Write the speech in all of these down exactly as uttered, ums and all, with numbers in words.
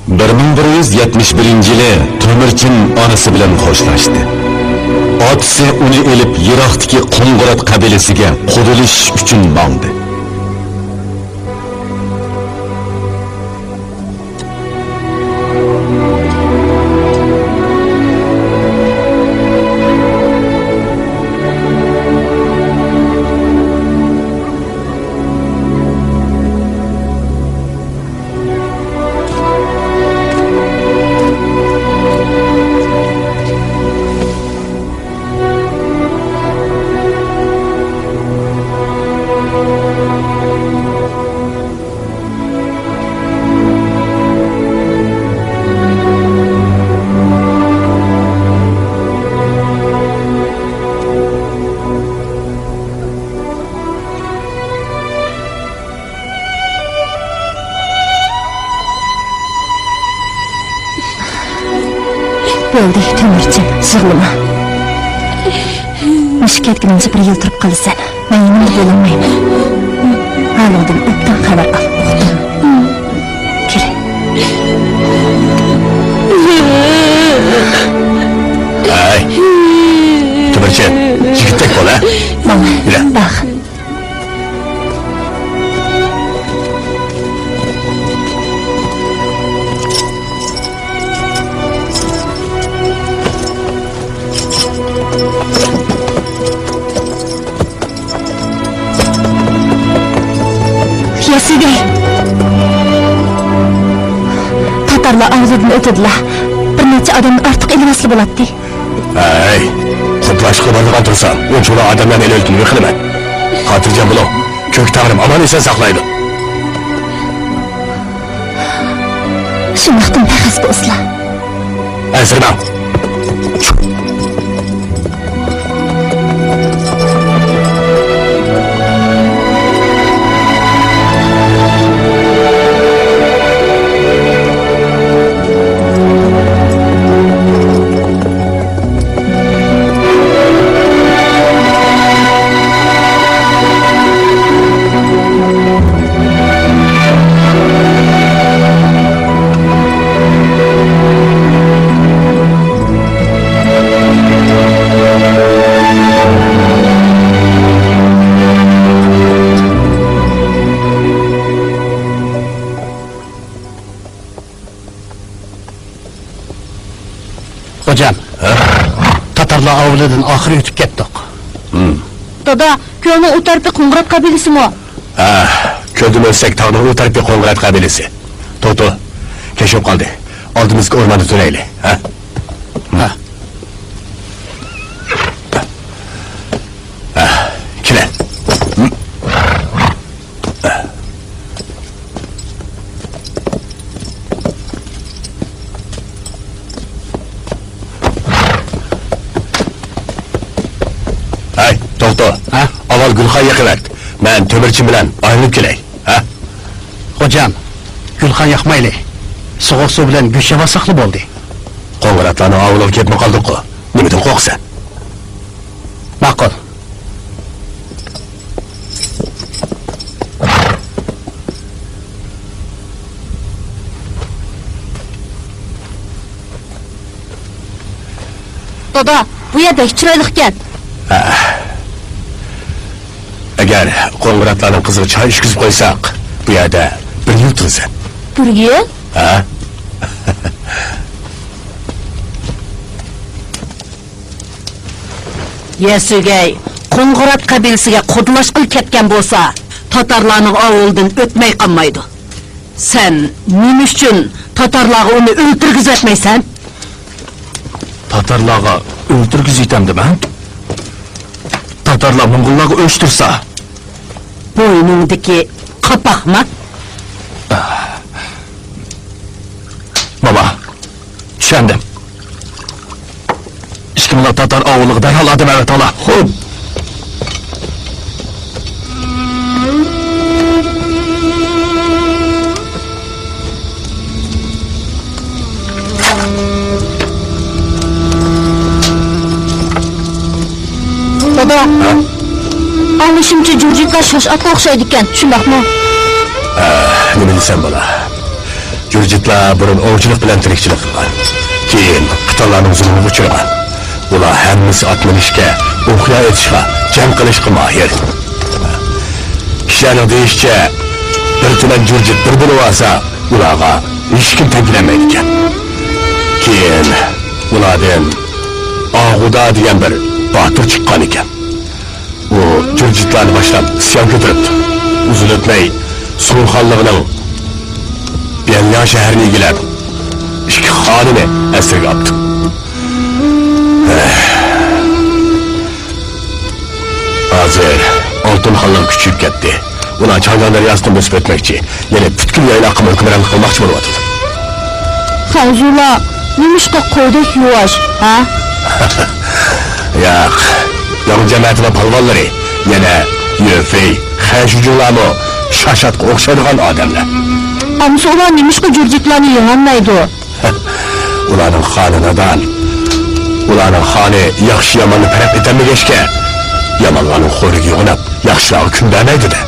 بىر مىڭ بىر يۈز يەتمىش بىرىنچى يىلى تۆمۈرچىن ئانىسى بىلەن خوشلاشتى. ئاتىسى ئۇنى ئېلىپ يىراقتىكى قوڭغۇرات قەبىلىسىگە قۇدىلىشىش ئۈچۈن ماڭدى. بولدى، تۆمۈرچىن، يىغلىما. مۇشۇ كەتكىنىمچە بىر يىل تۇرۇپ قالىسەن. مەن يېنىڭدا بولالمايمەن. ھالىڭدىن ئوبدان خەۋەر ئال، ئۇقتۇڭمۇ؟ كىر. ھەي، تۆمۈرچىن، يىگىتتەك بول، ھە؟ ماڭا باق. ياسىگەي! تاتارلار ئاۋۇلىدىن ئۆتىدىلا، بىر نەچچە ئادەمنى ئارتۇق ئېلىۋەتسىلا بولاتتى. ھەي، قۇتلاشقىلى بارىدىغان تۇرسا، ئۇنچىۋالا ئادەملەرنى ئېلىۋېتىپ نېمە قىلىمەن؟ خاتىرجەم بولۇڭ، كۆك تەڭرىم ئامان-ئېسەن ساقلايدۇ. شۇنداقتىن پەخەس بولسىلا. ئەنسىرىمەڭ. خوجام، ھە؟ تاتارلار ئاۋۇلىدىن ئاخىرى ئۆتۈپ كەتتۇق. ھىم. دادا، كۆلنىڭ ئۇ تەرىپى قوڭغۇرات قەبىلىسىمۇ؟ ھە، كۆلدىن ئۆتسەك تاغنىڭ ئۇ تەرىپى قوڭغۇرات قەبىلىسى. توتو، كەچ بولۇپ قالدى. ئالدىمىزدىكى ئورماندا تۈنەيلى، ھە؟ ھە. ھە، كېلە. ھەي، توختا. ھە؟ ئاۋۋال گۈلخان يېقىۋەت. مەن تۆمۈرچىن بىلەن ئايلىنىپ كېلەي. ھە؟ خوجام، گۈلخان ياقمايلى. سوغۇق سۇ بىلەن گۆش يەۋالساقلا بولدى. قوڭغۇراتلارنىڭ ئاۋۇلىغا كېلىپمۇ قالدۇققۇ. نېمىدىن قورقىسەن؟ ماقۇل. دادا، بۇ يەر بەك چىرايلىقكەن. ھە. ئەگەر قوڭغۇراتلارنىڭ قىزىغا چاي ئىچكۈزۈپ قويساق، بۇ يەردە بىر يىل تۇرىسەن. بىر يىل؟ ھە. يەسۈگەي قوڭغۇرات قەبىلىسىگە قۇدىلاشقىلى كەتكەن بولسا، تاتارلارنىڭ ئاۋۇلىدىن ئۆتمەي قالمايدۇ. سەن نېمە ئۈچۈن تاتارلارغا ئۇنى ئۆلتۈرگۈزۈۋەتمەيسەن؟ تاتارلارغا ئۆلتۈرگۈزۈۋېتەمدىمەن؟ تاتارلار موڭغۇللارغا ئۆچ تۇرسا. بوينۇڭدىكى قاپاقما؟ ماما، چۈشەندىم. ئىككىڭلار تاتار ئاۋۇلىغا دەرھال ئادەم ئەۋەتىڭلار. خوپ. دادا، ھە؟ ئاڭلىشىمچە، جۇرجىتلار شاش ئاتقا ئوخشايدىكەن، شۇنداقمۇ؟ ھە، نېمە دېسەم بولا؟ جۇرجىتلار بۇرۇن ئوۋچىلىق بىلەن تىرىكچىلىك قىلغان. كېيىن خىتايلارنىڭ زۇلمىغا ئۇچرىغان. ئۇلار ھەممىسى ئات مىنىشكە، ئوق-يا ئېتىشقا، جەڭ قىلىشقا ماھىر. كىشىلەرنىڭ دېيىشىچە، بىر تۈمەن جۇرجىت بىر بولۇۋالسا، ئۇلارغا ھېچكىم تەڭ كېلەلمەيدىكەن. كېيىن ئۇلاردىن ئاغۇدا دېگەن بىر باتۇر چىققان ئىكەن. ئۇ جۇرجىتلارنى باشلاپ ئىسيان كۆتۈرۈپتۇ. ئۇزۇن ئۆتمەي سۇڭ خانلىقىنىڭ بيەنلياڭ شەھىرىنى ئىگىلەپ، ئىككى خانىنى ئەسىرگە ئاپتۇ. ھازىر ئالتۇن خانلىق كۈچىيىپ كەتتى. ئۇلار چاڭجياڭ دەرياسىدىن بۆسۈپ ئۆتمەكچى، يەنى پۈتكۈل يايلاققىمۇ ھۆكۈمرانلىق قىلماقچى بولۇۋاتىدۇ. خەنزۇلار نېمىشقا قويدەك يۇۋاش، ھە؟ ياق، ياڭ جەمەتىنىڭ پالۋانلىرى، يەنە يۆفېي، خەن شۇجۇڭلارمۇ شاشاتقا ئوخشايدىغان ئادەملەر. ئەمىسە ئۇلار نېمىشقا جۇرجىتلارنى يېڭەلمەيدۇ؟ ئۇلارنىڭ خانى نادان. ئۇلارنىڭ خانى ياخشى-ياماننى پەرق ئېتەلمىگەچكە، يامانلارنىڭ خورىگە يوغىناپ، ياخشىلارغا كۈن بەرمەيدۇ-دە.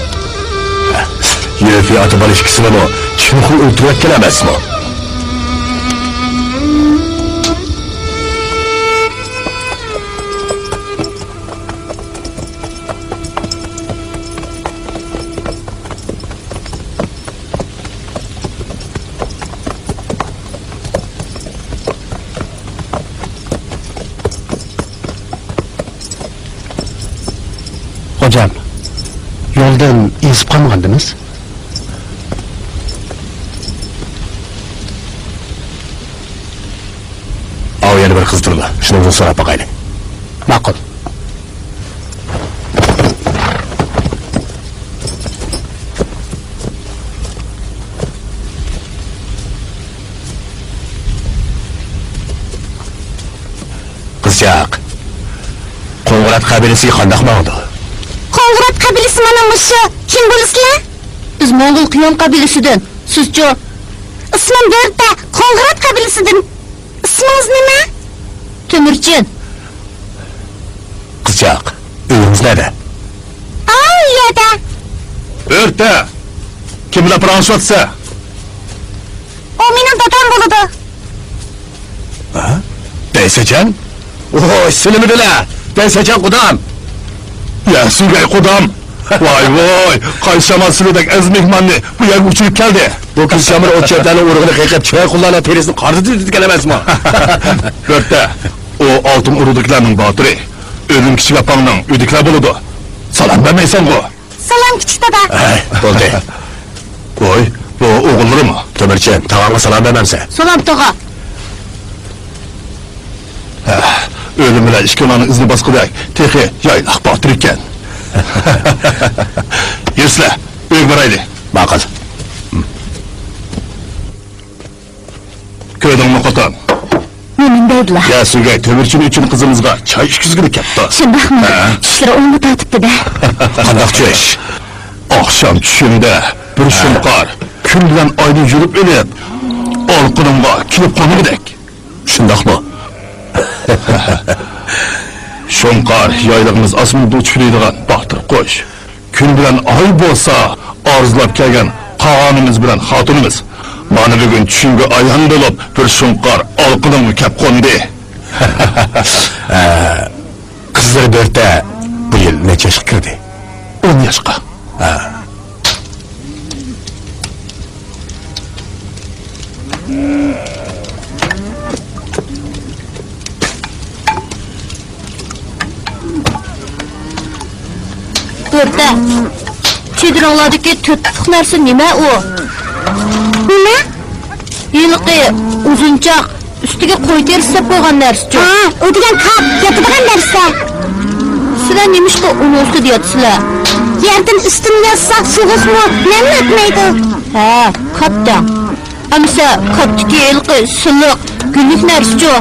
يۆفېي ئاتا-بالا ئىككىسىنىمۇ چىنخۇي ئۆلتۈرۈۋەتكەن ئەمەسمۇ؟ خوجام، يولدىن ئېزىپ قالمىغاندىمىز؟ ئاۋۇ يەنە بىر قىز تۇرىدۇ. شۇنىڭدىن سوراپ باقايلى. ماقۇل. قىزچاق، قوڭغۇرات قەبىلىسىگە قانداق ماڭىدۇ؟ قوڭغۇرات قەبىلىسى مانا مۇشۇ. كىم بولىسىلەر؟ بىز موڭغۇل قىيان قەبىلىسىدىن. سىزچۇ؟ ئىسمىم بۆرتە، قوڭغۇرات قەبىلىسىدىن. ئىسمىڭىز نېمە؟ تۆمۈرچىن. قىزچاق، ئۆيىڭىز نەدە؟ ئاۋۇ يەردە. بۆرتە! كىم بىلەن پاراڭلىشىۋاتىسەن؟ ئۇ مېنىڭ دادام بولىدۇ. ھە؟ دەيسەچەن؟ ۋوي، سېلىمىدىلە! دەيسەچەن قۇدام! يە، سۈرگەي قۇدام! ۋاي، ۋوي! قايسى شامال سىلىدەك ئەزىز مېھماننى بۇ يەرگە ئۇچۇرۇپ كەلدى؟ بۇ كۈز شامىلى ئوت-چۆپلەرنىڭ ئۇرۇقىنى قېقىپ، چىراي قۇللارنىڭ تېرىسىنى قارىتىۋېتىدىكەن ئەمەسمۇ؟ بۆرتە، ئۇ ئالتۇن ئۇرۇقدىكىلەرنىڭ باتۇرى. ئۆزۈڭ كىچىك ئاپاڭنىڭ ئۆيىدىكىلەر بولىدۇ. سالام بەرمەيسەنغۇ؟ سالام، كىچىك دادا. ھەي، بولدى. ۋوي، بۇ ئوغۇللىرىمۇ؟ تۆمۈرچىن، تاغاڭغا سالام بەرمەمسەن؟ سالام، تاغا. ھە، ئۆلۈم بىلەن ئىككىڭلارنىڭ ئىزىنى باسقۇدەك تېخى يايلاق باتۇر ئىكەن. يۈرسىلە، ئۆيگە بارايلى. ماقۇل. كۆردۈڭمۇ، قوتان؟ نېمىنى دەيدىلا؟ يا، سۈرگەي تۆمۈرچىن ئۈچۈن قىزىمىزغا چاي ئىچكۈزگىلى كەپتۇ. شۇنداقمۇ؟ ھە. چىشلىرى ئوڭغا تارتىپتۇ-دە. قانداق چىش؟ ئاخشام چۈشۈمدە بىر ھە. شۇڭقار كۈن بىلەن ئاينى يۇلۇپ ئېلىپ، ئالقىنىمغا كېلىپ قونغۇدەك. شۇنداقمۇ؟ شۇڭقار يايلىقىمىز ئاسمىنىدا ئۇچۇپ يۈرىدىغان باتۇر قۇش. كۈن بىلەن ئاي بولسا ئارزۇلاپ كەلگەن قاغانىمىز بىلەن خاتۇنىمىز. مانا بۈگۈن چۈشۈمگە ئايان بولۇپ، بىر شۇڭقار ئالقىنىمغا كەپ قوندى. ھە، قىزلىرى بۆرتە بۇ يىل نەچچە ياشقا كىردى؟ ئون ياشقا. ھە. بۆرتە، چېدىرىڭلاردىكى تۆت پۇتلۇق نەرسە نېمە ئۇ؟ نېمە؟ ھېلىقى ئۇزۇنچاق، ئۈستىگە قوي تېرىسى سېلىپ قويغان نەرسىچۇ؟ ھە، ئۇ دېگەن كاپ، ياتىدىغان نەرسە. سىلەر نېمىشقا ئۇنىڭ ئۈستىدە ياتىسىلەر؟ يەردىن ئۈستۈن ياتسا سوغۇقمۇ، نەممۇ ئۆتمەيدۇ. ھە، كاپ دەڭ. ئەمىسە كاپتىكى ھېلىقى سىلىق، گۈللۈك نەرسىچۇ؟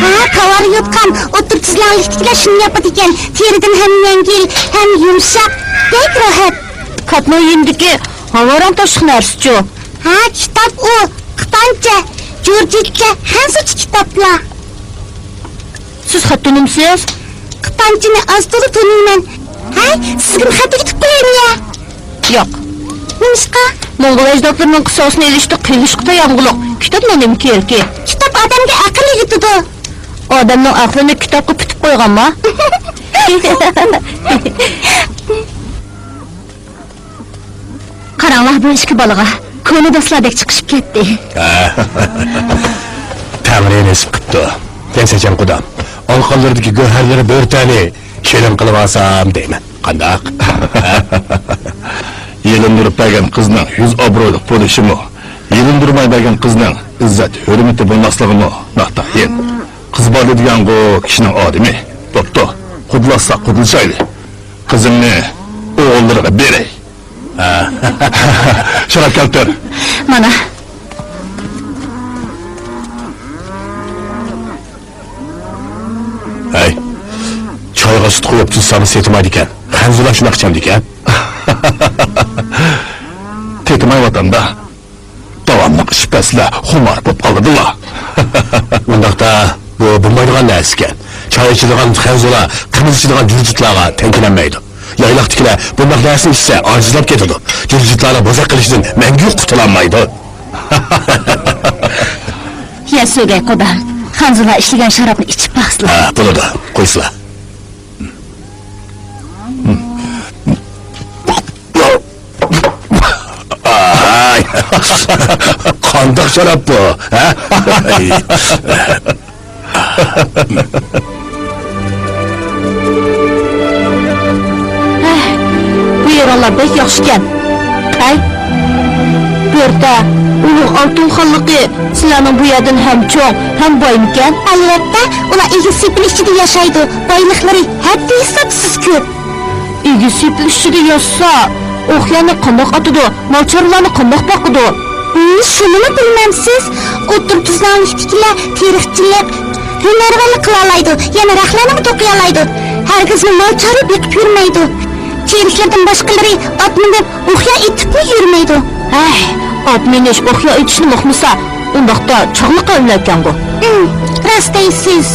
ھە، تاۋار يوتقان، ئوتتۇرا تۈزلەڭلىكتىكىلەر شۇنى ياپىدىكەن. تېرىدىن ھەم يەڭگىل، ھەم يۇمشاق، بەك راھەت. كاپنىڭ يېنىدىكى ھاۋاراڭ تاشلىق نەرسىچۇ؟ ھە، كىتاب ئۇ، قىتانچە، جورجىتچە، خەنزۇچە كىتابلار. سىز خەت تونۇمسىز؟ قىتانچىنى ئاز تولا تونۇيمەن. ھەي، سىزگىمۇ خەت ئېكىتىپ قويايمۇ يا؟ ياق. نېمىشقا؟ موڭغۇل ئەجدادلىرىنىڭ قىساسىنى ئېلىشتا قىلىشقا تايانغۇلۇق. كىتابنىڭ نېمە كېرىكى؟ كىتاب ئادەمگە ئەقىل ئۆگىتىدۇ. ئادەمنىڭ ئەقلىنى كىتابقا پۈتۈپ قويغانما؟ قاراڭلار، بۇ ئىككى بالىغا. كونا دوستلاردەك چىقىشىپ كەتتى. تەڭرى نېسىپ قىپتۇ. دەيسەچەن قۇدام، ئالىقانلىرىدىكى گۆھەرلىرى بۆرتەنى كېلىن قىلىۋالسام دەيمەن. قانداق؟ يېلىندۇرۇپ بەرگەن قىزنىڭ يۈز ئابرۇيلۇق بولۇشىمۇ، يېلىندۇرماي بەرگەن قىزنىڭ ئىززەت ھۆرمىتى بولماسلىقىمۇ ناتايىن. قىز بالىدە دېگەنغۇ كىشىنىڭ ئادىمى. بوپتۇ، قۇدىلاشساق قۇدىلىشايلى. قىزىڭنى ئوغۇللىرىغا بېرەي. شاراب كەلتۈر. مانا. ھەي، چايغا سۈت قۇيۇپ تۇتسام سېتىمايدىكەن. خەنزۇلار شۇنداق ئىچەمدىكەن. تېتىمايۋاتامدا. داۋاملىق ئىچىپ بەرسىلە خۇمار بولۇپ قالىدىلا. ئۇنداقتا بۇ بولمايدىغان نەرسىكەن. چاي ئىچىدىغان خەنزۇلار قىمىز ئىچىدىغان جۇرجۇتلارغا تەڭ كېلەلمەيدۇ. يايلاقتىكىلەر بۇنداق نەرسىنى ئىچسە ئاجىزلاپ كېتىدۇ. جۇرجۇتلارنىڭ بوزەك قىلىشىدىن مەڭگۈ قۇتۇلالمايدۇ. يەسۇگەي قۇدام، خەنزۇلار ئىشلىگەن شارابنى ئىچىپ باقسىلا. ھە، بولىدۇ. قويسىلا. ئاي، قانداق شاراب بۇ، ھە؟ ھە، بۇ يېرىڭلار بەك ياخشىكەن. ھەي، بۆرتە، ئۇلۇغ ئالتۇن خانلىقى سىلەرنىڭ بۇ يەردىن ھەم چوڭ، ھەم بايمىكەن؟ ئەلۋەتتە، ئۇلار ئېگىز سېپىل ئىچىدە ياشايدۇ، بايلىقلىرى ھەددى ھېسابسىز كۆپ. ئېگىز سېپىل ئىچىدە ياشىسا، ئوقيانى قانداق ئاتىدۇ؟ مال-چارۋىلارنى قانداق باقىدۇ؟ ھىم، شۇنىمۇ بىلمەمسىز؟ ئوتتۇرا تۈزلەڭلىكتىكىلەر تېرىقچىلىق، ھۈنەرۋەنلىك قىلالايدۇ، يەنە رەخنەنىمۇ توقۇيالايدۇ. ھەرگىزمۇ مال-چارۋا بېقىپ يۈرمەيدۇ. تېرىكلەردىن باشقىلىرى ئات مىنىپ، ئوقيا ئېتىپمۇ يۈرمەيدۇ. ھەي، ئات مىنىش، ئوقيا ئېتىشنى ئۇقمىسا، ئۇنداقتا چاغلىق ئۆلەككەنغۇ. ھىم، راست دەيسىز.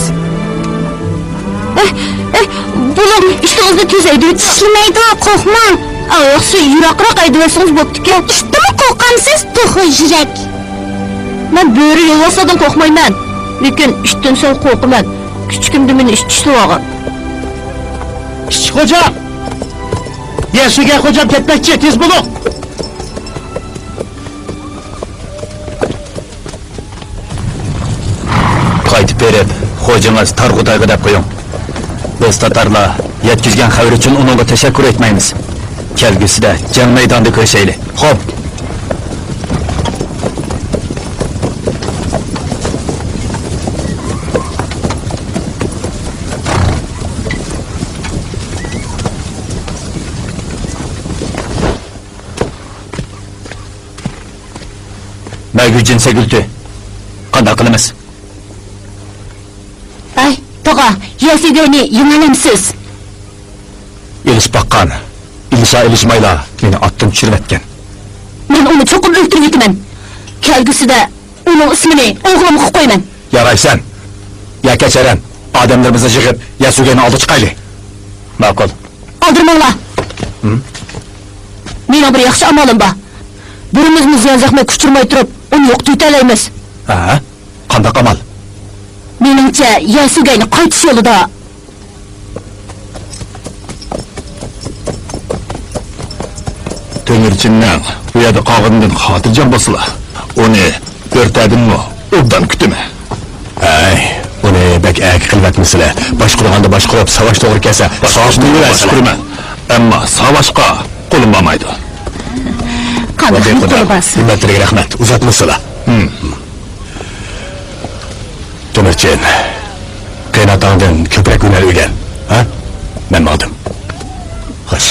ئەھ، ئەھ، بولۇڭ، ئۈستىڭىزنى تېز ھەيدىۋېتىڭ. چىشلىمەيدۇ، قورقماڭ. ئا، ياخشى، يىراقراق ھەيدىۋەتسىڭىز بوپتىكەن. ئىتتىنمۇ قورقامسىز، توخۇ يۈرەك؟ مەن بۆرە يولۋاستىن قورقمايمەن، لېكىن ئىتتىن سەل قورقىمەن. كىچىكىمدە مېنى ئىت چىشلىۋالغان. ئىشچى خوجام! يەسۇگەي خوجام كەتمەكچى، تېز بولۇڭ! قايتىپ بېرىپ، خوجىڭىز تارغۇتايغا دەپ قويۇڭ. بىز تاتارلار يەتكۈزگەن خەۋىرى ئۈچۈن ئۇنىڭغا تەشەككۈر ئېيتمايمىز. كەلگۈسىدە جەڭ مەيدانىدا كۆرۈشەيلى. خوپ. مەگۈ جىنسەگۈلتى. قانداق قىلىمىز؟ ئاي، توغا، يەسۇگەينى يېڭەلەمسىز؟ ئېلىشىپ باققان. ئېلىشا ئېلىشمايلا مېنى ئاتتىن چۈشۈرۈۋەتكەن. مەن ئۇنى چوقۇم ئۆلتۈرۈۋېتىمەن. كەلگۈسىدە ئۇنىڭ ئىسمىنى ئوغلۇمغا قويىمەن. يارايسەن. ياكى چەرەن، ئادەملىرىمىزنى يىغىپ، يەسۇگەينى ئالدىغا چىقايلى. ماقۇل. ئالدىرىماڭلار. ھىم؟ مېنىڭ بىر ياخشى ئامالىم بار. بىرىمىزمۇ زىيان-زەخمەتكە ئۇچرىماي تۇرۇپ، ئۇنى يوقىتىۋېتەلەيمىز. ھە؟ قانداق ئامال؟ مېنىڭچە، يەسۇگەينى قايتىش يولىدا. تۆمۈرچىننىڭ بۇ يەردە قالغىنىدىن خاتىرجەم بولسىلا، ئۇنى بۆرتەدىنمۇ ئوبدان كۈتىمەن. ھەي، ئۇنى بەك ئەركە قىلىۋەتمىسىلە. باشقۇرغاندا باشقۇرۇپ، ساۋاش توغرا كەلسە، ساۋاش باشقۇرىمەن. ئەمما ساۋاشقا قولۇم بارمايدۇ. قانداقمۇ قولى بارسۇن. ھۆرمەتلىرىگە رەھمەت. ئۇزاتمىسىلا. ھىم. تۆمۈرچىن، قېيىنئاتاڭدىن كۆپرەك ھۈنەر ئۆگەن، ھە؟ مەن ماڭدىم. خوش.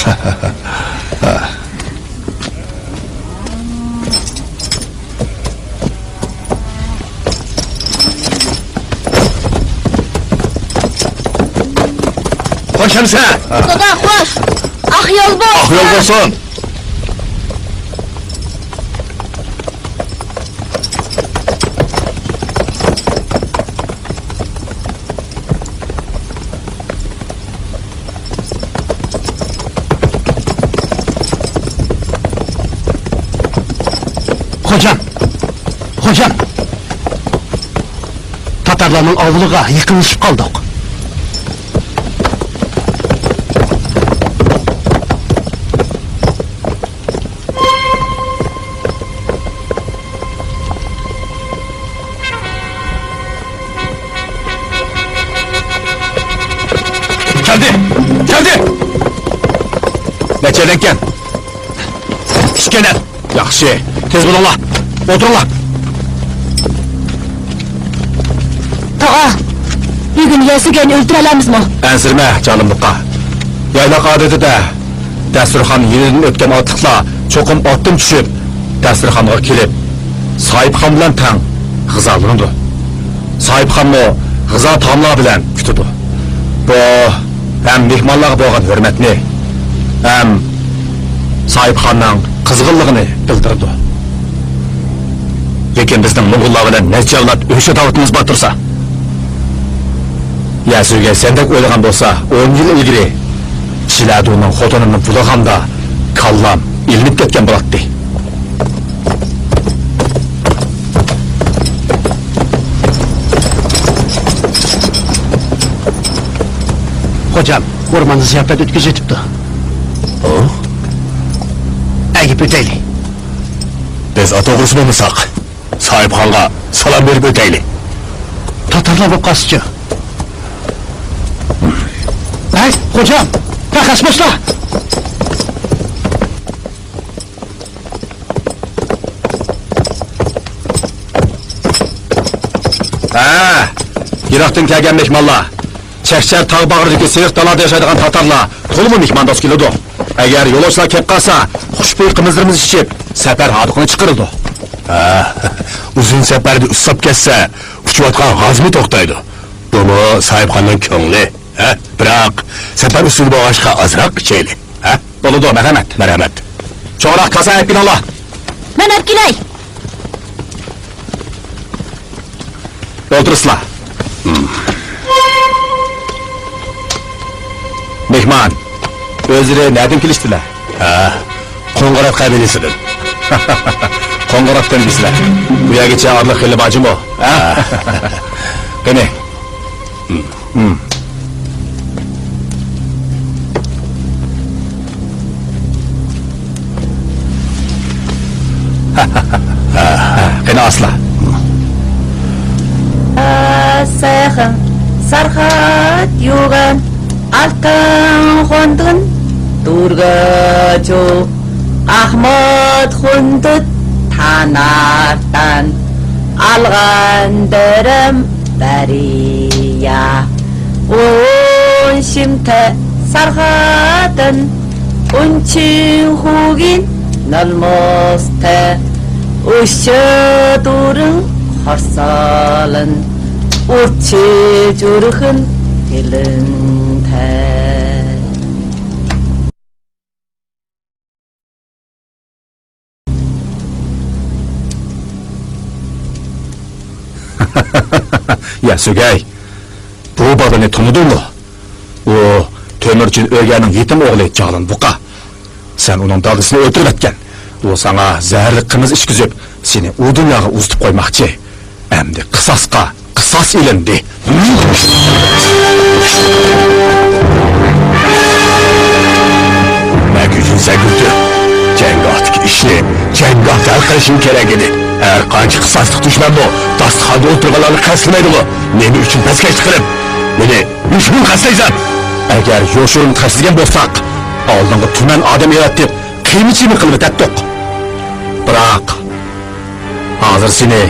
خوش ئەمىسە! دادا، خوش! ئاق يول بولسۇن! ئاق يول بولسۇن! خوجام! خوجام! تاتارلارنىڭ ئاۋۇلىغا يېقىنلىشىپ قالدۇق. كەلدى! كەلدى! نەچچە ئادەمكەن؟ ئۈچ كەنەل. ياخشى، تېز بولۇڭلار. ئولتۇرۇڭلار. تاغا، بۈگۈن يەسۈگەينى ئۆلتۈرەلەممىزمۇ؟ ئەنسىرىمە، جانىم بۇقا. يايلاق ئادىتىدە دەستۇرخان يېنىدىن ئۆتكەن ئاتلىقلار چوقۇم ئاتتىن چۈشۈپ، دەستۇرخانغا كېلىپ، ساھىبخان بىلەن تەڭ غىزالىنىدۇ. ساھىبخانمۇ غىزا تائاملار بىلەن كۈتىدۇ. بۇ ھەم مېھمانلارغا بولغان ھۆرمەتنى، ھەم ساھىبخاننىڭ قىزغىنلىقىنى بىلدۈرىدۇ. لېكىن بىزنىڭ موڭغۇللار بىلەن نەچچە ئەۋلاد ئۆچ-ئاداۋىتىمىز بار تۇرسا، يەسۈگەي سەندەك ئويلىغان بولسا، ئون يىل ئىلگىرى چىلەدۇنىڭ خوتۇنىنى بۇلىغاندا كاللام ئىلىنىپ كەتكەن بولاتتى. خوجام، ئورماندا زىياپەت ئۆتكۈزۈۋېتىپتۇ. ئەگىپ ئۆتەيلى. بىز ئات ئوغرىسى بولمىساق، ساھىبخانغا سالام بېرىپ ئۆتەيلى. تاتارلار بولۇپ قالسىچۇ؟ ھەي، خوجام، پەخەس باشلا! ھە، يىراقتىن كەلگەن مېھمانلار، چەكچەر تاغ باغرىدىكى سېرىق دالادا ياشايدىغان تاتارلار تولىمۇ مېھماندوست كېلىدۇ. ئەگەر يولۇچىلار كەپ قالسا، خۇشبۇي قىمىزلىرىمىز ئىچىپ، سەپەر ھاردۇقىنى چىقىرىدۇ. ھە، ئۇزۇن سەپەردە ئۇسساپ كەتسە، ئۇچۇۋاتقان غازمۇ توختايدۇ. بۇمۇ ساھىبخاننىڭ كۆڭلى. ھە، بىراق، سەپەر ئۈستىدە بولغاچقا ئازراق ئىچەيلى. ھە؟ بولىدۇ، مەرھەمەت. مەرھەمەت. چوڭراق كاسا ئەپ كېلىڭلار. مەن ئەپ كېلەي. ئولتۇرسىلا. مېھمان، ئۆزلىرى نەدىن كېلىشتىلە؟ ھە، قوڭغۇرات قەبىلىسىدىن. قوڭغۇراتتىن دېسىلە. بۇ يەرگىچە ئارىلىق خېلى بار جۇمۇ. ھە؟ قېنى. قېنى ئاسلا. سېخىم سارخات يۇگەن ئالتىن خوندۇن دۇرگاچۇ ئاخمات خوندۇت تانارتان ئالغان دېرىم بەرىيا. ئون شىمتە سارخاتىن ئون چىڭ خوگىن نالموستە ئۇشچە دۇرىڭ خارسالىن ئۇرچى جۇرخىن تىلىڭتە. يا سۆگەي، بۇ بالىنى تونۇدۇڭمۇ؟ ئۇ تۆمۈرچى ئۆگەنىڭ يېتىم ئوغلى جالىن بۇقا. سەن ئۇنىڭ دادىسىنى ئۆلتۈرۈۋەتكەن. ئۇ ساڭا زەھەرلىك قىمىز ئىچكۈزۈپ، سېنى ئۇ دۇنياغا ئۇزىتىپ قويماقچى. ئەمدى قىساسقا قىساس ئېلىندى. مەن كۈچۈم سەگۈرتۈ. جەڭگاھتىكى ئىشنى جەڭگاھتا ھەل قىلىشىم كېرەك ئىدى. ھەر قانچە قىساسلىق دۈشمەنمۇ داستىخاندا ئولتۇرغانلارنى قەستلىمەيدىغۇ. نېمە ئۈچۈن پەسكەشلىك قىلىپ، مېنى يوشۇرۇن قەستلەيسەن؟ ئەگەر يوشۇرۇن قەستلىگەن بولساق، ئالدىڭغا تۈمەن ئادەم ئېۋەتتۇق، قىيما-چىيما قىلىۋېتەتتۇق. بىراق، ھازىر سېنى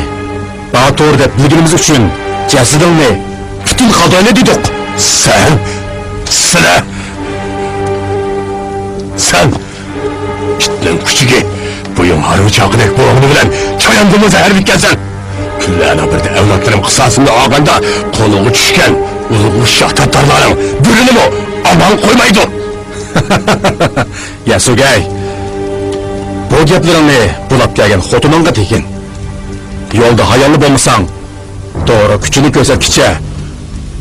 باتۇر دەپ بىلگىنىمىز ئۈچۈن جەسىتىڭنى پۈتۈن قالدۇرايلى دېدۇق. سەن، سىلەر، سەن ئىتنىڭ كۈچۈكى، بويۇڭ ھارۋا چاقىدەك بولغىنى بىلەن چاياندىمۇ زەھەرلىككەنسەن. كۈنلەرنىڭ بىرىدە ئەۋلادلىرىم قىساسىمنى ئالغاندا، قولىغا چۈشكەن ئۇلۇغ شاھ تاتارلارنىڭ بىرىنىمۇ ئامان قويمايدۇ. يا سۆگەي، بۇ گەپلىرىڭنى بۇلاپ كەلگەن خوتۇنۇڭغا دېگىن. يولدا ھاياللا بولمىساڭ، دورا كۈچىنى كۆرسەتكىچە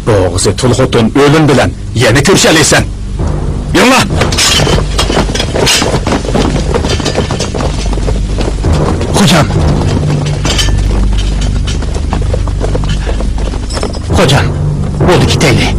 بوغۇزى تۇل خوتۇن ئۆلۈم بىلەن يەنە كۆرۈشەلەيسەن. يۈرۈڭلار! خوجام، خوجام، بولدى، كېتەيلى.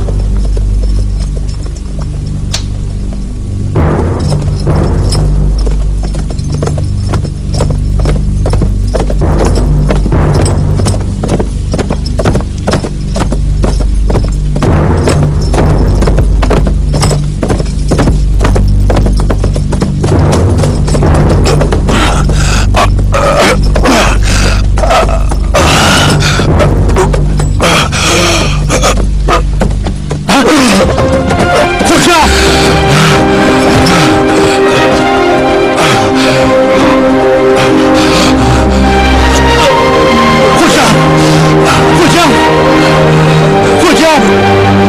خوجا! خوجا! خوجا!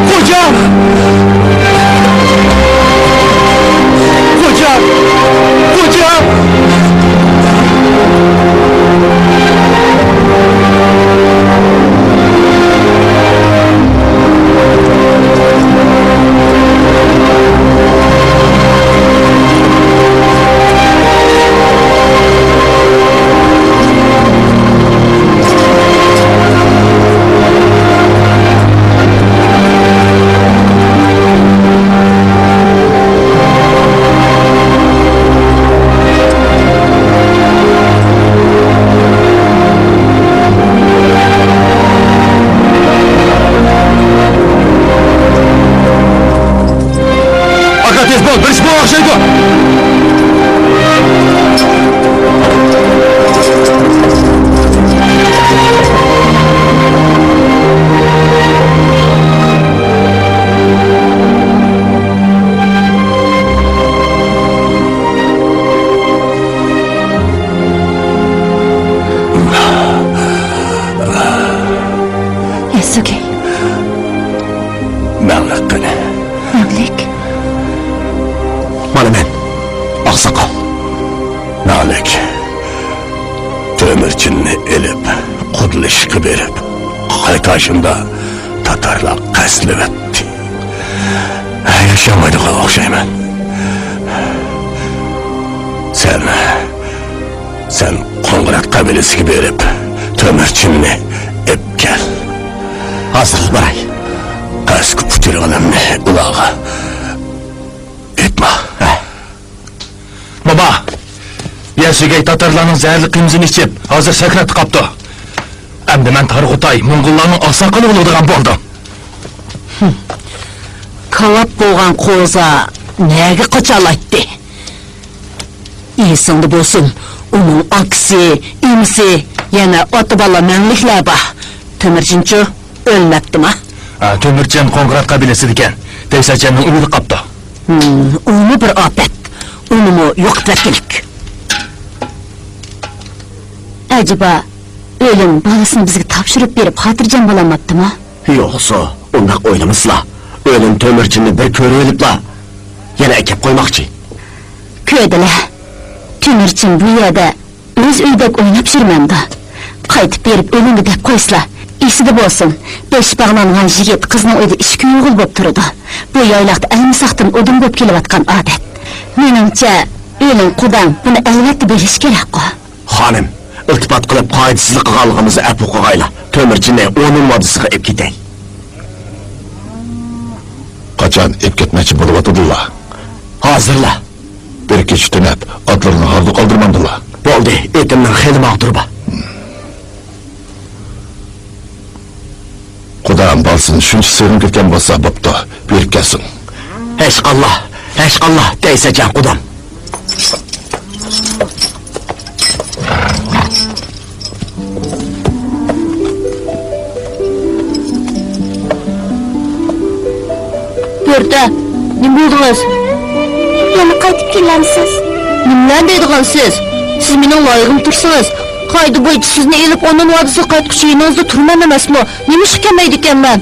خوجا! خوجا! خوجا! خوجا! ئاكا، تېز بول، بىر ئىش بولغان ئوخشايدۇ. ياسۇگەي. مەڭلىك قېنى؟ مەڭلىك. مانا مەن، ئاقساقال. مەڭلىك، تۆمۈرچىننى ئېلىپ، قۇدىلىشىشقا بېرىپ، قايتاشىمدا تاتارلار قەستلىۋەتتى. ياشىيالمايدىغان ئوخشايمەن. سەن، سەن قوڭغۇرات قەبىلىسىگە بېرىپ، تۆمۈرچىننى ئېلىپ كەل. ھازىرلا باراي. قەستكە ئۇچرىغىنىمنى ئۇلارغا ئېيتما. ھە. موما، ياسۇگەي تاتارلارنىڭ زەھەرلىك قىمىزىنى ئىچىپ، ھازىر سەكراتتا قاپتۇ. ئەمدى مەن تارغۇتاي موڭغۇللارنىڭ ئاقساقىلى بولىدىغان بولدۇم. كاۋاپ بولغان قوزا نەگە قاچالايتتى؟ ئېسىڭدە بولسۇن، ئۇنىڭ ئاكىسى، ئىنىسى، يەنە ئاتا-بالا مەڭلىكلەر بار. تۆمۈرچىنچۇ ئۆلمەپتىما؟ ھە، تۆمۈرچىن قوڭغۇرات قەبىلىسىدىكەن. تەيسەجاننىڭ ئۆيىدە قاپتۇ. ھىم، ئۇمۇ بىر ئاپەت. ئۇنىمۇ يوقىتىۋەتكىلىك. ئەجەبا، ئۆلۈم بالىسىنى بىزگە تاپشۇرۇپ بېرىپ خاتىرجەم بولالماپتىمۇ؟ يوقسۇ، ئۇنداق ئويلىمىسىلا. ئۆلۈم تۆمۈرچىننى بىر كۆرۈۋېلىپلا، يەنە ئەكەپ قويماقچى. كۆردىلە، تۆمۈرچىن بۇ يەردە ئۆز ئۆيىدەك ئويناپ يۈرمەمدۇ؟ قايتىپ بېرىپ ئۆلۈمگە دەپ قويسىلا، ئېسىدە بولسۇن، بېشى باغلانغان يىگىت قىزنىڭ ئۆيىدە ئىچكى ئوغۇل بولۇپ تۇرىدۇ. بۇ يايلاقتا ئەلمىساقتىن ئۇدۇم بولۇپ كېلىۋاتقان ئادەت. مېنىڭچە، ئۆلۈم قۇدام بۇنى ئەلۋەتتە بىلىشى كېرەكقۇ. خانىم، ئىلتىپات قىلىپ قائىدىسىزلىك قىلغانلىقىمىزنى ئەپۇ قىلغايلا. تۆمۈرچىننى ئونۇن ۋادىسىغا ئېلىپ كېتەي. قاچان ئېلىپ كەتمەكچى بولۇۋاتىدىلا؟ ھازىرلا. بىر كېچە تۈنەپ، ئاتلىرىنى ھاردۇق ئالدۇرمامدىلا؟ بولدى، ئېتىمنىڭ خېلى ماغدۇرى بار. قۇدام بالىسىنى شۇنچە سېغىنىپ كەتكەن بولسا بوپتۇ، بېرىپ كەلسۇن. ھەشقاللا، ھەشقاللا، تەيسەجان قۇدام. بۆرتە، نېمە بولدىڭىز؟ يەنە قايتىپ كېلەمسىز؟ نېمىلەرنى دەيدىغانسىز؟ سىز مېنىڭ لايىقىمدا تۇرسىڭىز، قائىدە بويىچە سىزنى ئېلىپ ئونۇن ۋادىسىغا قايتقۇچە يېنىڭىزدا تۇرىمەن ئەمەسمۇ؟ نېمە ئىشقا كەلمەيدىكەنمەن؟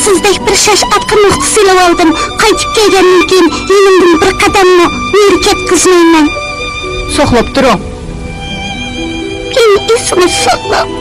سىزدەك بىر شاش ئاتقا نۇقتا سېلىۋالدىم. قايتىپ كەلگەندىن كېيىن يېنىمدىن بىر قەدەممۇ نېرى كەتكۈزمەيمەن. ساقلاپ تۇرۇڭ. مېنى ئېسىڭىزگە ساقلاڭ.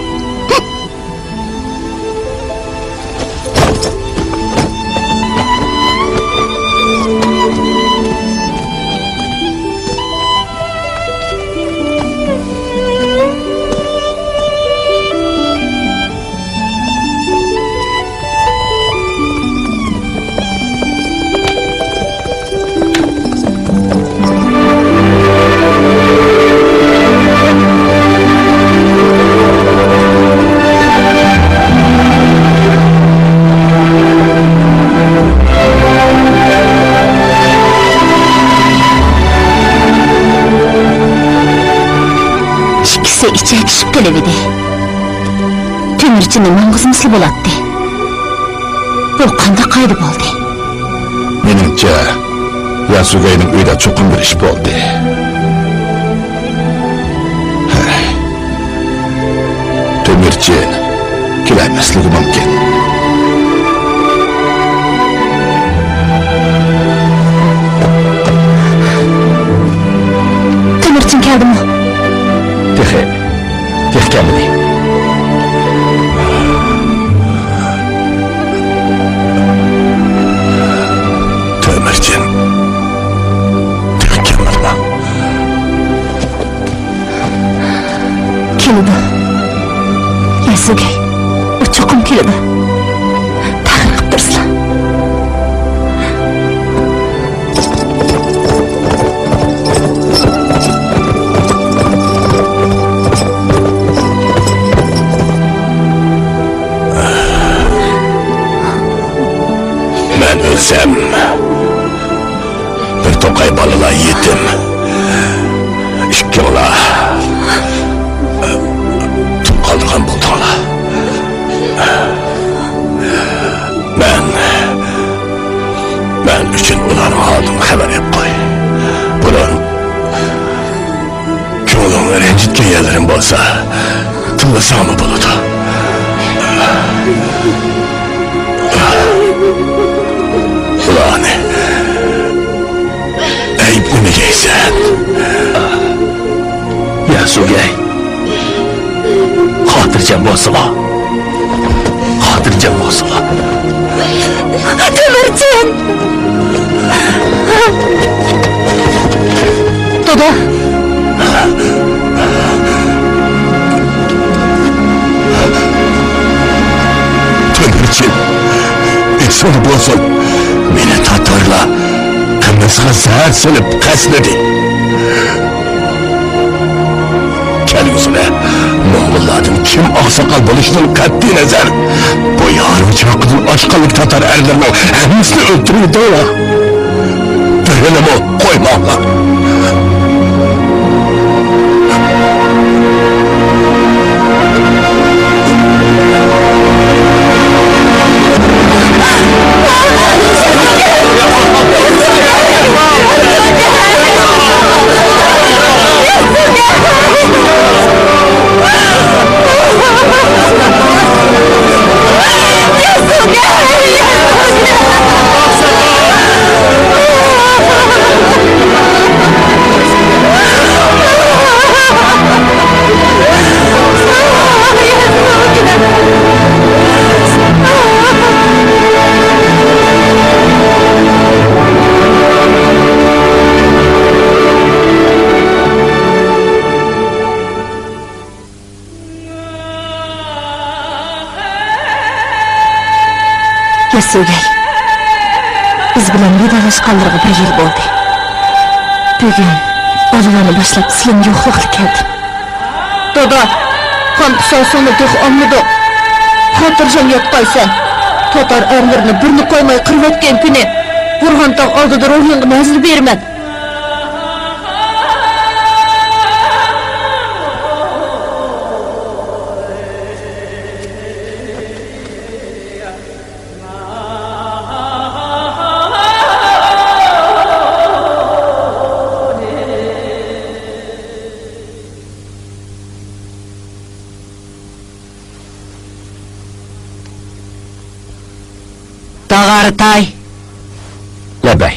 قىلىۋىدى. تۆمۈرچىنى ماڭغۇزمىسىلا بولاتتى. بۇ قانداق قايدا بولدى؟ مېنىڭچە، ياسۇگەينىڭ ئۆيىدە چوقۇم بىر ئىش بولدى. ھەي، تۆمۈرچىن كېلەلمەسلىكى مۇمكىن. تۆمۈرچىن كەلدىمۇ؟ تېخى، تېخى كەلمىدى. تۆمۈرچىن تېخى كەلمىدىما؟ كېلىدۇ. ياسۇگەي، ئۇ چوقۇم كېلىدۇ. تەخىر قىپ تۇرسىلا. مەن ئۆلسەم، بىر توقاي بالىلار يېتىم. ئىككىڭلار تۇغ قالدۇرغان بولدۇڭلار. مەن، مەن ئۈچۈن ئۇلارنىڭ ھالىدىن خەۋەر ئېلىپ قوي. بۇرۇن كۆڭلۈڭنى رەنجىتكەن يەرلىرىم بولسا، تىللىساڭمۇ بولىدۇ. ئۇلارنى ئەيىبلىمىگەيسەن. ياسۇگەي، خاتىرجەم بولسىلا. خاتىرجەم بولسىلا. تۆمۈرچىن! دادا! تۆمۈرچىن، ئېسىڭدە بولسۇن، مېنى تاتارلار قىمىزغا زەھەر سېلىپ قەستلىدى. كەلگۈسىدە موڭغۇللاردىن كىم ئاقساقال بولۇشىدىن قەتئىينەزەر، بۇ يارىم چاقىدىن ئاشقانلىق تاتار ئەرلىرىنىڭ ھەممىسىنى ئۆلتۈرۈۋېتىڭلار. بىرىنىمۇ قويماڭلار. ياسۇگەي، بىز بىلەن ۋىدالاشقانلىرىغا بىر يىل بولدى. بۈگۈن بالىلارنى باشلاپ سىلىنى يوقلىغىلى كەلدىم. دادا، قان قۇساسىڭنى تېخى ئالمىدۇق. خاتىرجەم ياتقايسەن. تاتار ئەرلىرىنى بىرنى قويماي قىرىۋەتكەن كۈنى بۇرھانتاغ ئالدىدا روھىڭغا نەزىر بېرىمەن. داغارتاي. لەببەي،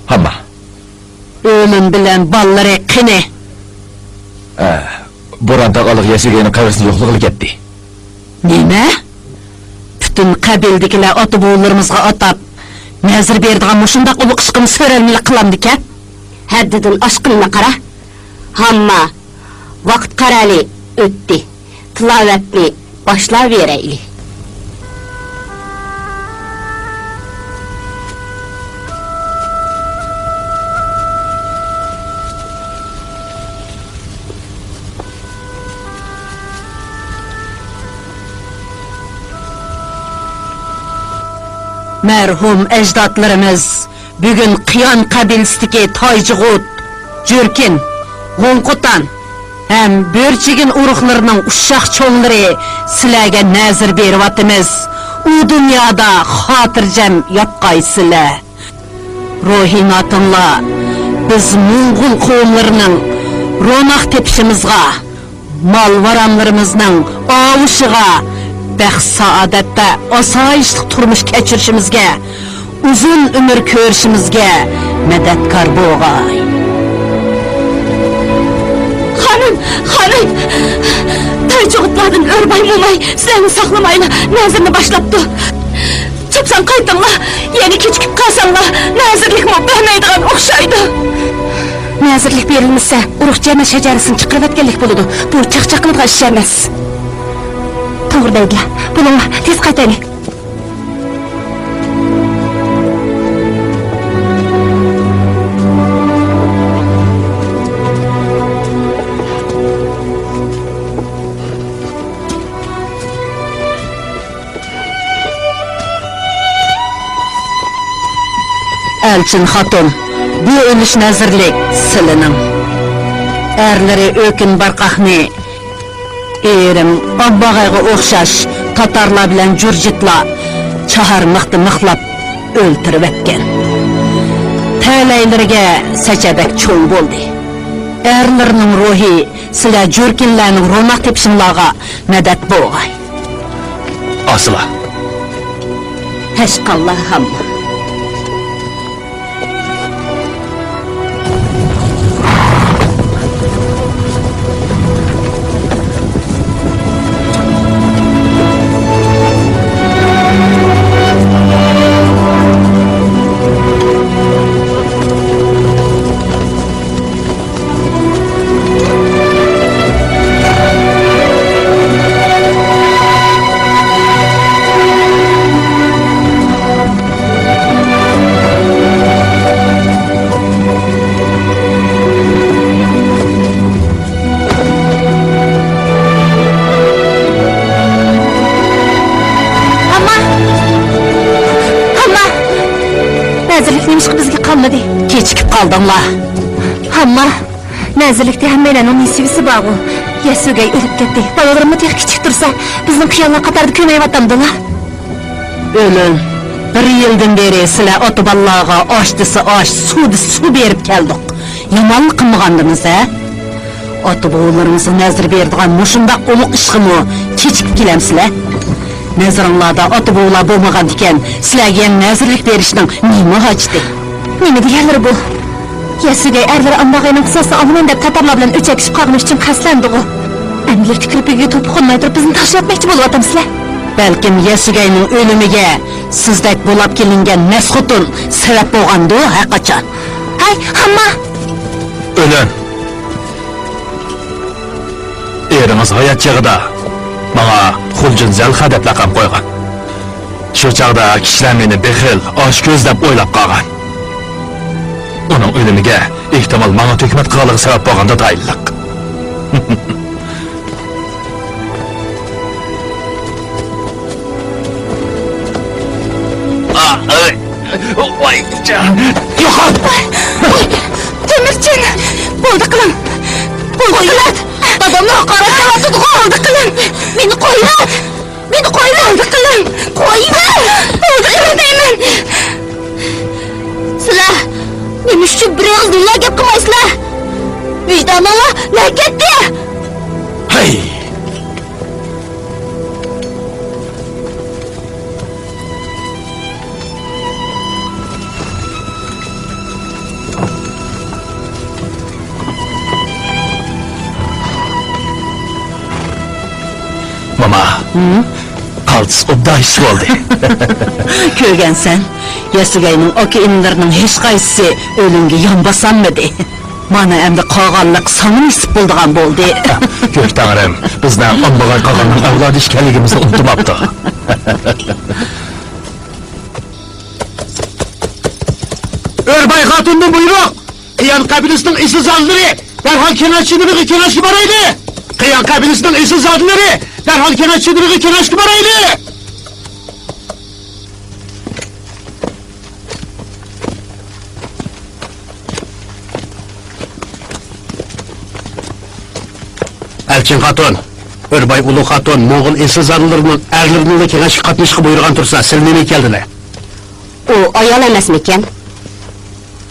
ھامما. ئۆلۈم بىلەن بالىلىرى قېنى؟ ئە، بوران تاغ ئالدىغا ياسۇگەينىڭ قەبرىسىنى يوقلىغىلى كەتتى. نېمە؟ پۈتۈن قەبىلىدىكىلەر ئاتا-بوۋىلىرىمىزغا ئاتاپ نەزىر بېرىدىغان مۇشۇنداق ئۇلۇق ئىشقىمۇ سۆرەلمىلا قىلامدىكەن؟ ھەددىدىن ئاشقىنىنى قارا. ھامما، ۋاقىت قارالى ئۆتتى. تىلاۋەتنى باشلاۋېرەيلى. مەرھۇم ئەجدادلىرىمىز بۈگۈن قىيان قەبىلىسىدىكى تايجىغۇت، جۈركىن، غوڭقوتان، ھەم بۆرچىگىن ئۇرۇقلىرىنىڭ ئۇششاق چوڭلىرى سىلەرگە نەزىر بېرىۋاتىمىز. ئۇ دۇنيادا خاتىرجەم ياتقايسىلەر. روھىي ناتىڭلار، بىز موڭغۇل قوۋملىرىنىڭ روناق تېپىشىمىزغا، مال-ۋارانلىرىمىزنىڭ ئاۋۇشىغا، بەخت-سائادەتتە ئاسايىشلىق تۇرمۇش كەچۈرۈشىمىزگە، ئۇزۇن ئۆمۈر كۆرۈشىمىزگە مەدەتكار بولغاي. خانىم، خانىم! تايچۇغۇتلاردىن ئۆرباي موماي سىلەرنى ساقلىمايلا نەزىرنى باشلاپتۇ. چاپسان قايتىڭلار، يەنە كېچىكىپ قالساڭلار، نەزىرلىكمۇ بەرمەيدىغان ئوخشايدۇ. نەزىرلىك بېرىلمىسە، ئۇرۇق جەمە شەجەرىسىنى چىقىرىۋەتكەنلىك بولىدۇ. بۇ چاقچاق قىلىدىغان ئىش ئەمەس. توغرا دەيدىلە. بولۇڭلار، تېز قايتايلى. ئەلچىن خاتۇن، بۇ ئۈلۈش نەزىرلىك سىلىنىڭ. ئەرلىرى ئۆكۈن بارقاقنى، ئېرىم ئامباغايغا ئوخشاش تاتارلار بىلەن جۇرجىتلار چاھارمىقتا مىخلاپ ئۆلتۈرۈۋەتكەن. تەلەيلىرىگە سەچەدەك چوڭ بولدى. ئەرلىرىنىڭ روھى سىلەر جۈركىنلەرنىڭ روناق تېپىشىڭلارغا مەدەت بولغاي. ئاسىلا. ھەشقاللا ھامما. ھامما! ھامما! نەزىرلىك نېمىشقا بىزگە قالمىدى؟ كېچىكىپ قالدىڭلار. ھامما! نەزىرلىكتە ھەممەيلەننىڭ نېسىۋىسى بارغۇ. يەسۇگەي ئۆلۈپ كەتتى. بالىلىرىممۇ تېخى كىچىك تۇرسا، بىزنىڭ خىياللار قاتارىدا كۆمەيۋاتامدىلا. ئۆلۈن، بىر يىلدىن بېرى سىلەر ئاتا-بالىلارغا ئاش دېسە ئاش، سۇ دېسە سۇ بېرىپ كەلدۇق. يامانلىق قىلمىغاندىمىز، ھە؟ ئاتا-بوۋىلىرىمىزغا نەزىر بېرىدىغان مۇشۇنداق ئۇلۇغ ئىشقىمۇ كېچىكىپ كېلەمسىلەر؟ نەزىرىڭلاردا ئاتا-بوۋىلار بولمىغاندىكەن، سىلەرگە يەنە نەزىرلىك بېرىشنىڭ نېمە ھاجىتى؟ نېمە دېگەنلىرى بۇ؟ يەسۇگەي ئەرلىرى ئامباغاينىڭ قىساسىنى ئالىمەن دەپ تاتارلار بىلەن ئۆچەكلىشىپ قالغىنى ئۈچۈن قەستلەندىغۇ. ئەمدى يىرتىپ كىرىپ ئۆيگە توپا قونماي تۇرۇپ بىزنى تاشلىۋەتمەكچى بولۇۋاتامسىلەر؟ بەلكىم يەسۇگەينىڭ ئۆلۈمىگە سىزدەك بولاپ كېلىنگەن مەس خوتۇن سەۋەب بولغاندۇ ھەرقاچان. ھەي، ھامما! ئۆلۈن! ئېرىڭىز ھايات چېغىدا ماڭا خۇلجۇن زەلخە دەپ لەقەم قويغان. شۇ چاغدا كىشىلەر مېنى بېخىل، ئاچكۆز دەپ ئويلاپ قالغان. ئۇنىڭ ئۆلۈمىگە، ئېھتىمال، ماڭا تۆھمەت قىلغانلىقى سەۋەب بولغاندۇ تايىنلىق. يوقال! تۆمۈرچىن! بولدى قىلىڭ! بولدى قىلىڭ! دادامنى ھاقارەتلەۋاتىدىغۇ! بولدى قىلىڭ! مېنى قويۇڭ! مېنى قويۇڭ! بولدى قىلىڭ! قويۇڭ! بولدى قىلىڭ دەيمەن! سىلەر نېمە ئۈچۈن بىر ئېغىز نېمىلا گەپ قىلمايسىلەر؟ ۋىجدانىڭلار نەگە كەتتى؟ ھەي! ماما، ھىم؟ قالتىس ئوبدان ئىش بولدى. كۆرگەنسەن، يەسۇگەينىڭ ئاكا-ئىنىلىرىنىڭ ھېچقايسىسى ئۆلۈمگە يان باسالمىدى. مانا ئەمدى قالغانلىق ساڭا نېسىپ بولىدىغان بولدى. كۆك تەڭرىم، بىزنىڭ ئامبىغاي قاغاننىڭ ئەۋلادى ئىكەنلىكىمىزنى ئۇنتۇماپتۇ. ئۆرباي خاتۇندىن بۇيرۇق! قىيان قەبىلىسىنىڭ ئېسىل زادىلىرى دەرھال كېڭەش چېدىرىغا كېڭەشكە بارايلى! قىيان قەبىلىسىنىڭ ئېسىل زادىلىرى دەرھال كېڭەش چېدىرىغا كېڭەشكە بارايلى! چىن خاتۇن، ئۆرباي ئۇلۇغ خاتۇن موڭغۇل ئېسىلزادىلىرىنىڭ ئەرلىرىنىڭلا كېڭەشكە قاتنىشىشقا بۇيرۇغان تۇرسا، سىلە نېمە كەلدىلە؟ ئۇ ئايال ئەمەسمىكەن؟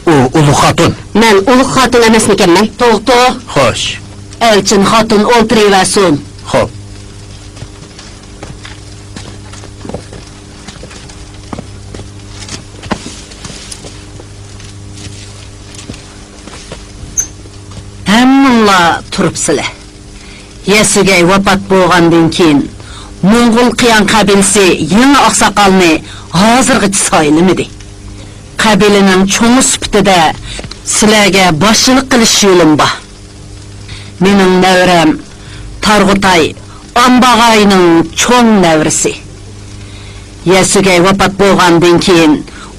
ئۇ ئۇلۇغ خاتۇن. مەن ئۇلۇغ خاتۇن ئەمەسمىكەنمەن؟ توغتو. خوش. ئەلچىن خاتۇن ئولتۇرۇۋەرسۇن. خوپ. ھەممىڭلار تۇرۇپسىلەر. يەسۈگەي ۋاپات بولغاندىن كېيىن، موڭغۇل قىيان قەبىلىسى يېڭى ئاقساقالنى ھازىرغىچە سايلىمىدى. قەبىلىنىڭ چوڭى سۈپىتىدە سىلەرگە باشچىلىق قىلىش يولۇم بار. مېنىڭ نەۋرەم تارغۇتاي ئامباغاينىڭ چوڭ نەۋرىسى. يەسۈگەي ۋاپات بولغاندىن كېيىن،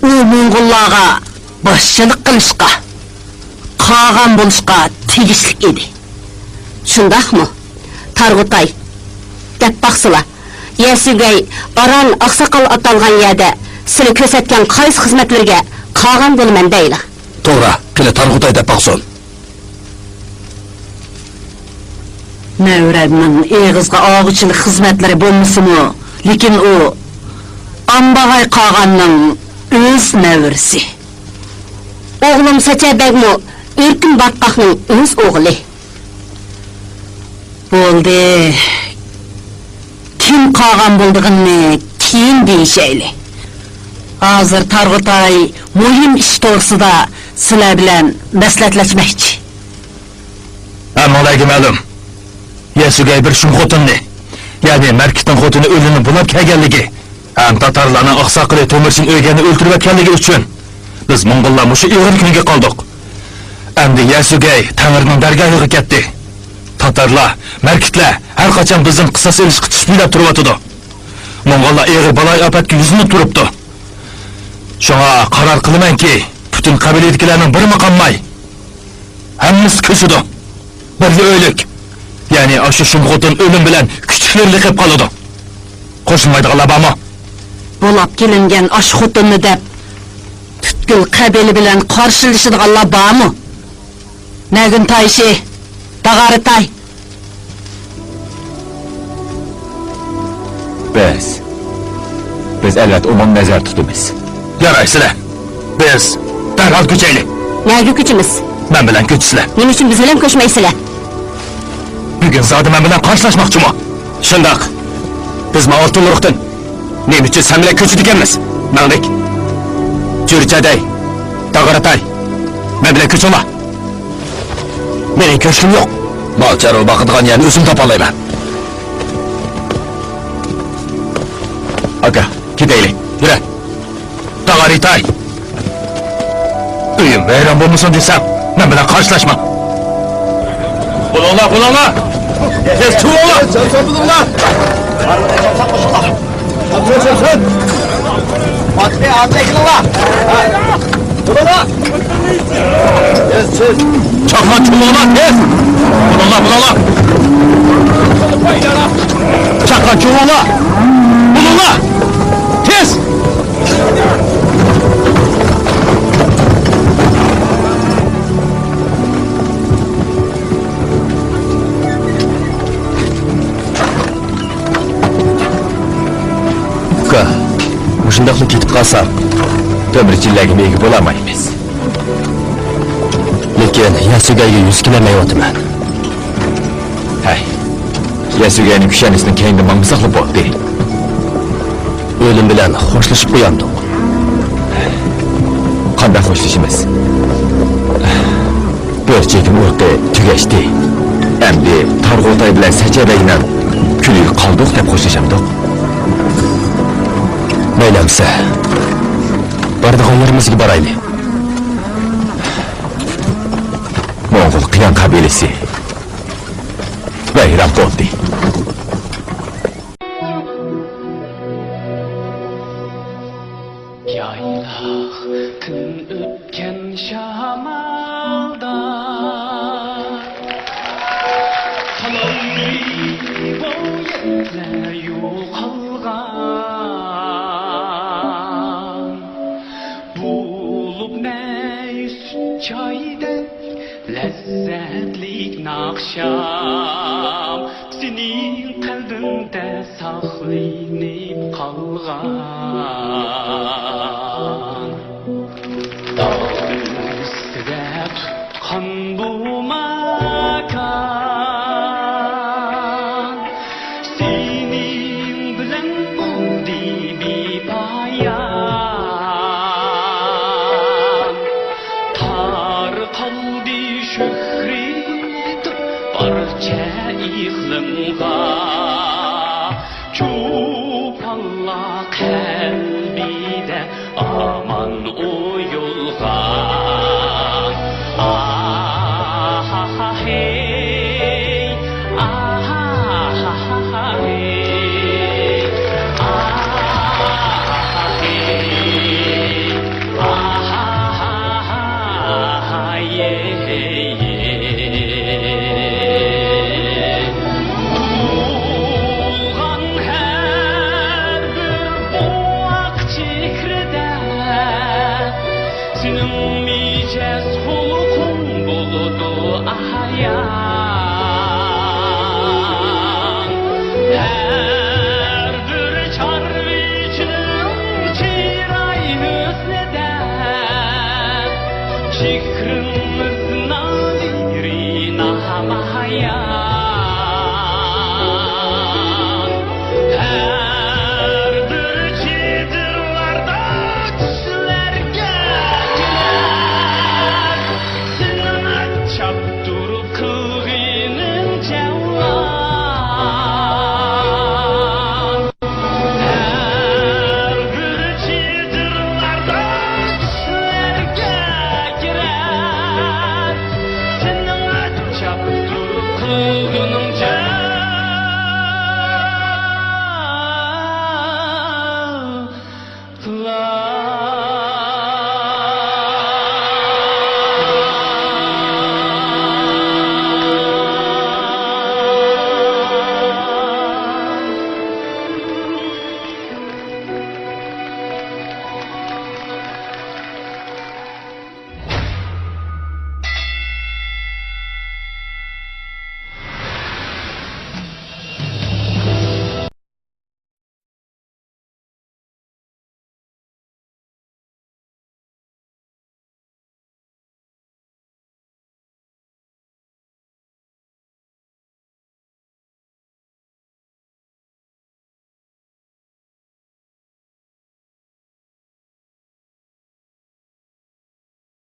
ئۇ موڭغۇللارغا باشچىلىق قىلىشقا، قاغان بولۇشقا تېگىشلىك ئىدى. شۇنداقمۇ؟ تارغۇتاي، دەپ باقسىلا، يەسۈگەي ئاران ئاقساقال ئاتالغان يەردە سىلى كۆرسەتكەن قايسى خىزمەتلىرىگە قاغان بولىمەن دەيلا. توغرا، قېنى تارغۇتاي دەپ باقسۇن. نەۋرەمنىڭ ئېغىزغا ئالغۇچىلىق خىزمەتلىرى بولمىسىمۇ، لېكىن ئۇ ئامباغاي قاغاننىڭ ئۆز نەۋرىسى. ئوغلۇم سەچەبەگمۇ ئۆركۈن باتقاقنىڭ ئۆز ئوغلى. بولدى. كىم قاغان بولىدىغىنىنى كېيىن دېيىشەيلى. ھازىر تارغۇتاي مۇھىم ئىش توغرىسىدا سىلەر بىلەن مەسلىھەتلەشمەكچى. ھەممىڭلارغا مەلۇم، يەسۈگەي بىر شۇم خوتۇننى، يەنى مەركىتنىڭ خوتۇنى ئۆلۈمنى بۇلاپ كەلگەنلىكى، ھەم تاتارلارنىڭ ئاقساقىلى تۆمۈرچىن ئۆگەننى ئۆلتۈرۈۋەتكەنلىكى ئۈچۈن بىز موڭغۇللار مۇشۇ ئېغىر كۈنگە قالدۇق. ئەمدى يەسۈگەي تەڭرىنىڭ دەرگاھىغا كەتتى. تاتارلار، مەركىتلەر ھەر قاچان بىزدىن قىساس ئېلىشقا تىش بىلەپ تۇرۇۋاتىدۇ. موڭغۇللار ئېغىر بالايىئاپەتكە يۈزلىنىپ تۇرۇپتۇ. شۇڭا قارار قىلىمەنكى، پۈتۈن قەبىلىدىكىلەرنىڭ بىرىمۇ قالماي، ھەممىسى كۆچىدۇ. بىرلا ئۆلۈك، يەنى ئاشۇ شۇم خوتۇن ئۆلۈم بىلەن كۈچلۈكلىرى لىقىپ قالىدۇ. قوشۇلمايدىغانلار بارمۇ؟ بۇلاپ كېلىنگەن ئاشۇ خوتۇننى دەپ، پۈتكۈل قەبىلە بىلەن قارشىلىشىدىغانلار بارمۇ؟ نەگۈن تايشى، داغارى تاي. بىز، بىز ئەلۋەتتە ئومۇمنەزەر تۇتىمىز. يارايسىلە، بىز دەرھال كۆچەيلى. نەگە كۆچىمىز؟ مەن بىلەن كۆچىسىلە. نېمە ئۈچۈن بىز بىلەن كۆچمەيسىلە؟ بۈگۈن زادى مەن بىلەن قارشىلاشماقچىمۇ؟ شۇنداق. بىزمۇ ئالتۇن ئۇرۇقتىن. نېمە ئۈچۈن سەن بىلەن كۆچىدىكەنمىز؟ مەڭلىك. جۈرچەدەي، داغاراتاي، مەن بىلەن كۆچۈڭلار. مېنىڭ كۆچكۈم يوق. مال چارۋا باقىدىغان يەرنى ئۆزۈم تاپالايمەن. ئاكا، كېتەيلى. يۈرە. داغارىتاي. ئۆيۈم ۋەيران بولمىسۇن دېسەم، مەن بىلەن قارشىلاشما. بولۇڭلار، بولۇڭلار. تېز چۇۋۇڭلار. چاققان چۇۋۇڭلار، تېز. بولۇڭلار، بولۇڭلار. چاققان چۇۋۇڭلار. بولۇڭلار، تېز. ئۇكا، مۇشۇنداقلا كېتىپ قالساق، تۆمۈرچىلەرگىمۇ ئىگە بولالمايمىز. لېكىن ياسۈگەيگە يۈز كېلەلمەيۋاتىمەن. ھەي، ياسۈگەينىڭ كۈشەنىسىنىڭ كەينىدىن ماڭمىساقلا بولدى. ئۆلۈم بىلەن خوشلىشىپ قويامدۇق؟ قانداق خوشلىشىمىز؟ بىر چېكىم ئۇرۇقى تۈگەشتى. ئەمدى تارغۇتاي بىلەن سەچەبەگنىڭ كۈلىگە قالدۇق دەپ خوشلىشامدۇق؟ مەيلى ئەمىسە، بارىدىغان يېرىمىزگە بارايلى. موڭغۇل قىيان قەبىلىسى ۋەيران بولدى. يايلاقتىن ئۆتكەن شامالدا تالاي بويەكلەر يوقالغان. بولۇپ نەي سۈت چايدەك لەززەتلىك ئاخشام سېنىڭ قەلبىڭدە ساقلىنىپ قالغان. داغ ئۈستىدە تۇتقان بۇ ماكان، سېنىڭ بىلەن بولدى بىپايان. تارقالدى شۆھرىتى پارچە ئىقلىمغا. چوپانلار قەلبىدە ئامان ئۇيۇلغان. ئاھاھاھېي، ئاھاھاھېي، ئاھاھاھېي، ئاھاھاھېي. تۇغۇلغان ھەر بىر بوۋاق چېھرىدە سېنىڭ